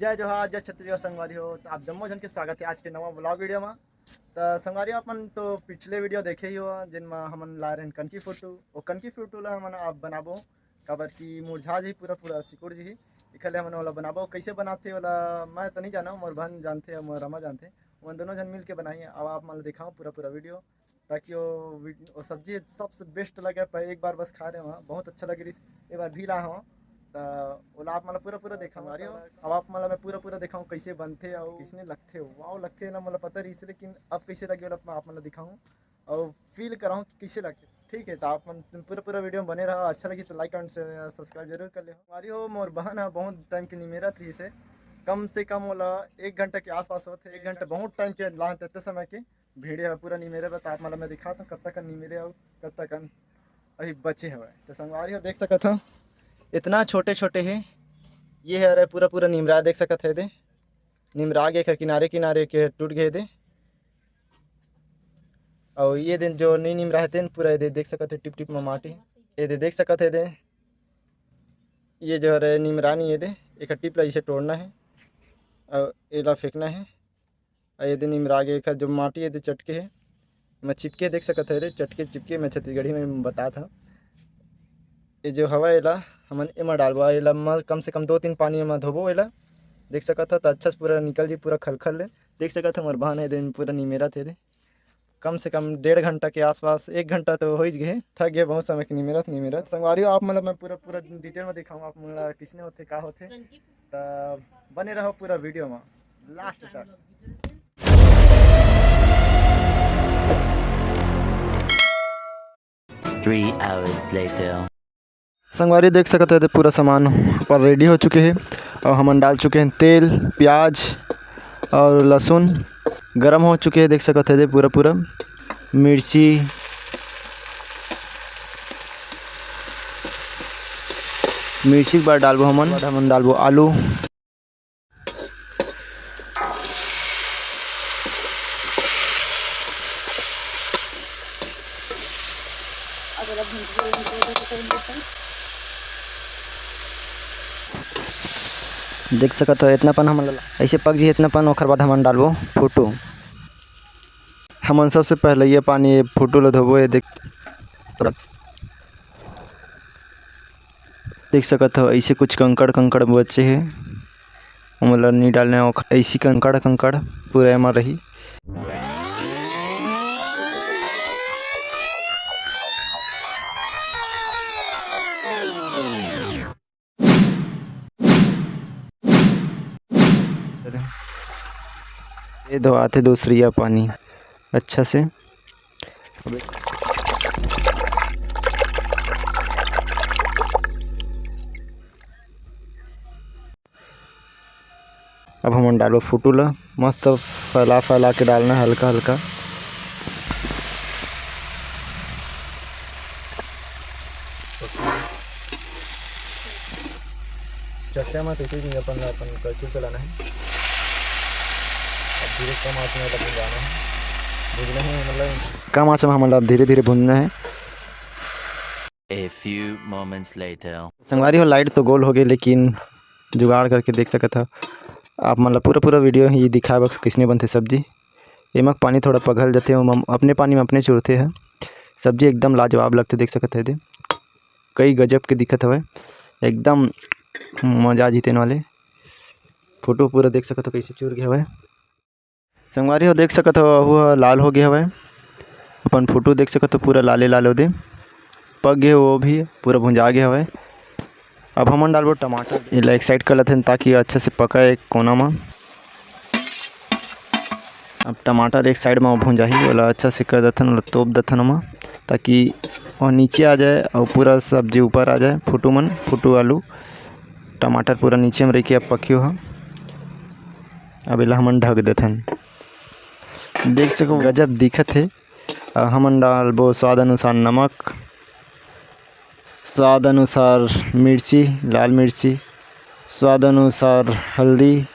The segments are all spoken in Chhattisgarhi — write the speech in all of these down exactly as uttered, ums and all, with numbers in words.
जय जोहार, जय छत्तीसगढ़ संगवारी हो। त आप जम्मो झन के स्वागत हे आज के नवा vlog video मा। त संगवारी हो, अपन तो पिछले video देखे ही हो, जेन मा हमन लाए रहेन कनकी फोटू। वो कनकी फोटू ला हमन आप बनाबो, काबर कि मुरझा जही पूरा पूरा सिकुड़ जही। इखले हमन ओला बनाबो, कइसे बनाथे ओला मैं तो नहीं जानव, मोर बहन जानथे अउ मोर रमा जानथे। ओमन दोनों झन मिल के बनाही। अब आप मन ला दिखाओ पूरा पूरा video, ताकि वो वीड-, वो सब्जी सबसे best लगे। पर एक बार बस खा रहे हो, बहुत अच्छा लगे रहिस, एक बार भी ला हो। त ओला आप मन ला पूरा पूरा देखाओ। अब आप मन ला मैं पूरा पूरा देखाऊँ कइसे बनथे अउ कइसने लगथे। Wow लगथे ना, मोला पता रहिस, लेकिन अब कइसे लगे ओला आप मन ला दिखाऊँ अउ feel कराऊँ कि कइसे लगथे। ठीक है, त आप मन पूरा पूरा video में बने रहा। अच्छा लगी तो like, comment, share, subscribe जरूर कर ले। संगवारी हो, मोर बहन ह बहुत time के निमेरत रहिस हे, कम से कम ओला एक घंटा के आसपास होथे। एक घंटा बहुत time के लाहन, तेते समय के भीड़ हे पूरा निमेरे बर। त आप मन ला मैं दिखात हूँ कत्ता कन निमेरे अउ कत्ता कन अभी बचे हवय। त संगवारी हो, देख सकत हो, इतना छोटे छोटे हे। ये हरे पूरा पूरा निमरा, देख सकत हे दे, निमरा गे, एकर किनारे किनारे के टूट गए दे। अउ ये दिन जो नई निमरा हे तेन पूरा ये दे देख सकत हे, टिप टिप म माटी। ये दे देख सकत हे दे, ये जो हरे निमरा नहीं, ये दे एकर टिप ला इसे तोड़ना हे अउ एला फेंकना हे। अउ ये दे निमरा गे, एकर जो माटी ये दे चटके हे, मैं चिपके देख सकत हे रे, चटके चिपके मैं छत्तीसगढ़ी में बतात हव। ये जो हवा, एला हमन एमा डालबो, एला म-, कम से कम दो तीन पानी एमा धोबो एला। देख सकत हो, त अच्छा से पूरा निकल जी, पूरा खलखल ले। देख सकत हो, मोर बहन हे दे पूरा निमेरत हे दे। कम से कम डेढ़ घंटा के आसपास, एक घंटा तो हो ही गए, थक गए बहुत समय के निमेरत निमेरत। संगवारी हो, आप मन ला मैं पूरा पूरा detail में दिखाऊँ, आप मन ला किसने होथे, का होथे, त बने रहो पूरा video में last तक। Three hours later. संगवारी देख सकत हे, पूरा सामान पर ready हो चुके हे अउ हमन डाल चुके हैं तेल, प्याज अउ लहसुन। गरम हो चुके हे, देख सकत हे पूरा पूरा मिर्ची, मिर्ची के बाद डालबो हमन, बाद हमन डालबो आलू। देख सकत हो, इतना पन हमन ला ऐसे पक जी, इतना पन, ओखर बाद हमन डालबो फोटू। हमन सबसे पहले ये पानी, ये फोटू ला धोबो। ये देख, देख सकत हो, ऐसे कुछ कंकड़ कंकड़ बचे हे, ओमन ला नहीं डालना हे, ओख-, ऐसी कंकड़ कंकड़ पूरा एमा रही। ये धोआथे दूसरिया पानी अच्छा से। अब हमन डालबो फोटू ला, मस्त फैला फैला के डालना है, हल्का हल्का। चट्टा में तो इसी अपन अपन करछुल चलाना है। अब धीरे कम आंच में अपन जाना है, भूजना है, मतलब कम आंच में हमन ला अब धीरे धीरे भूनना है। A few moments later. संगवारी हो, लाइट तो गोल हो गए, लेकिन जुगाड़ करके देख सकत हो आप मन ला पूरा पूरा वीडियो ही दिखाए बर कइसने बनथे सब्जी। एमा पानी थोड़ा पघल जथे, ओमा अपने पानी में अपने चुरथे है। सब्जी एकदम लाजवाब लगथे, देख सकत हे दे, कई गजब के दिखत हवय, एकदम मजा आ जितेन वाले। फोटो पूरा देख सकत हो कइसे चुर गए हवय। संगवारी हो, देख सकत हो, अहू ह लाल हो गए हवय। अपन फोटो देख सकत हो, पूरा लाले लाल ओदे पक गए, वो भी पूरा भुंजा गए हवय। अब हमन डालबो टमाटर, एला एक साइड कर लेथन, ताकि अच्छा से पकाए एक कोना म। अब टमाटर एक साइड म भुंजाही, ओला अच्छा से कर देथन, ओला तोप देथन ओमा, ताकि वो नीचे आ जाए और पूरा सब्जी ऊपर आ जाए। फोटो मन, फोटो, आलू, टमाटर पूरा नीचे में रहिके अब पकियो ह। अब एला हमन ढक देथन। देख सको, गजब दिखत हे। अ, हमन डालबो स्वाद अनुसार नमक, स्वाद अनुसार मिर्ची, लाल मिर्ची, स्वाद अनुसार हल्दी।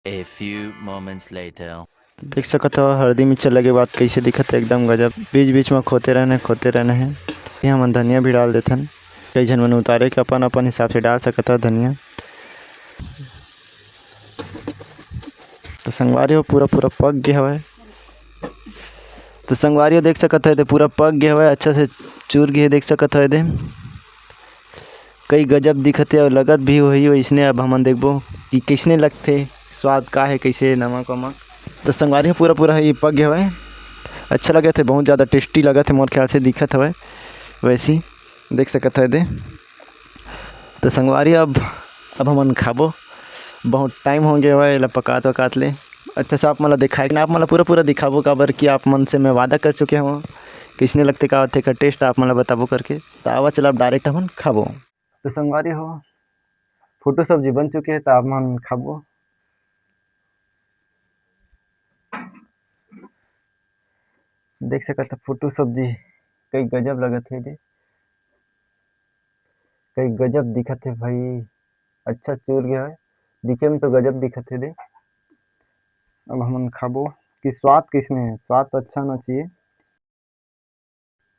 A few moments later. देख सकत हो हरदी मिर्चा लगे बाद कइसे दिखत हे, एकदम गजब। बीच बीच म खोते रहना हे, खोते रहना हे। ये हमन धनिया भी डाल देथन। कई झन मन उतारे के अपन अपन हिसाब से डाल सकत हो धनिया। तो संगवारी हो, पूरा पूरा पक गे हवय। तो संगवारी हो, देख सकत हो, एदे पूरा पक गे हवय, अच्छा से चूर गे हे, देख सकत हो एदे। कई गजब दिखत हे अउ लगत भी होही वइसने। अब हमन देखबो कि कइसने लगथे, स्वाद का हे, कइसे नमक वमक। तो संगवारी हो, पूरा पूरा ये पक गे हवय, अच्छा लगत हे, बहुत ज़्यादा tasty लगत हे मोर ख्याल से, दिखत हवय वैसी, देख सकत हो एदे। तो संगवारी, अब अब हमन खाबो, बहुत time हो गया हवय एला पकात वकात ले। अच्छा से आप मन ला दिखाए, आप मन ला पूरा पूरा दिखाबो, काबर कि आप मन से मैं वादा कर चुके हवं, कइसने लगथे, का होथे, का taste आप मन ला बताबो करके। तो आवा चला, अब direct हमन खाबो। तो संगवारी हो, फुटू सब्जी बन चुके हे, तो आप मन खाबो। देख सकत हो फुटू सब्जी, कई गजब लगत हे दे, कई गजब दिखत हे भाई। अच्छा चूर गया है, दिखे में तो गजब दिखत हे दे। अब हमन खाबो कि स्वाद कइसने हे, स्वाद तो अच्छा होना चाहिए।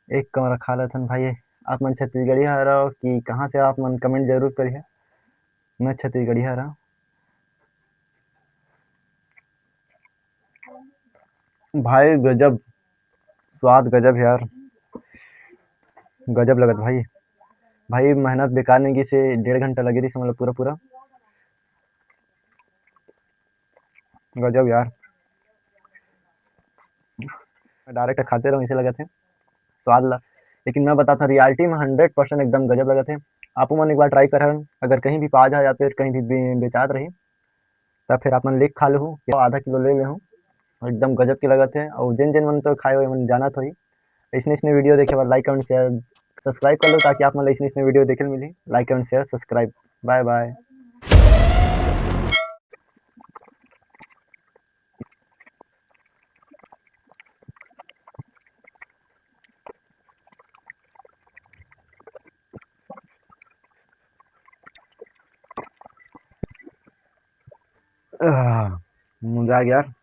एक कमरा खा लेथन भाई। आप मन छत्तीसगढ़िया हरव कि कहाँ से, आप मन comment जरूर करिहा। मैं छत्तीसगढ़िया हरव भाई, गजब स्वाद, गजब यार, गजब लगत भाई। भाई मेहनत बेकार नहीं गिसे, डेढ़ घंटा लगे रहिस हमला पूरा पूरा। गजब यार, direct खाते रहो, ऐसे लगत हे स्वाद ला। लेकिन मैं बताता, reality में hundred percent एकदम गजब लगत हे। आप मन एक बार try करहन, अगर कहीं भी पा जाए या फिर कहीं भी बे-, बेचात रही, तब फिर आप मन लेके खा लेहू, आधा किलो ले लेहू, एकदम गजब के लगत हे। और जिन जिन मन तो खाए हुए मन जानत होही, इसने इसने video देखे बर like, comment, share, subscribe कर लो, ताकि आप मन ला इसने इसने video देखे मिली। Like, comment, share, subscribe, bye bye। आह, मजा आ गया यार,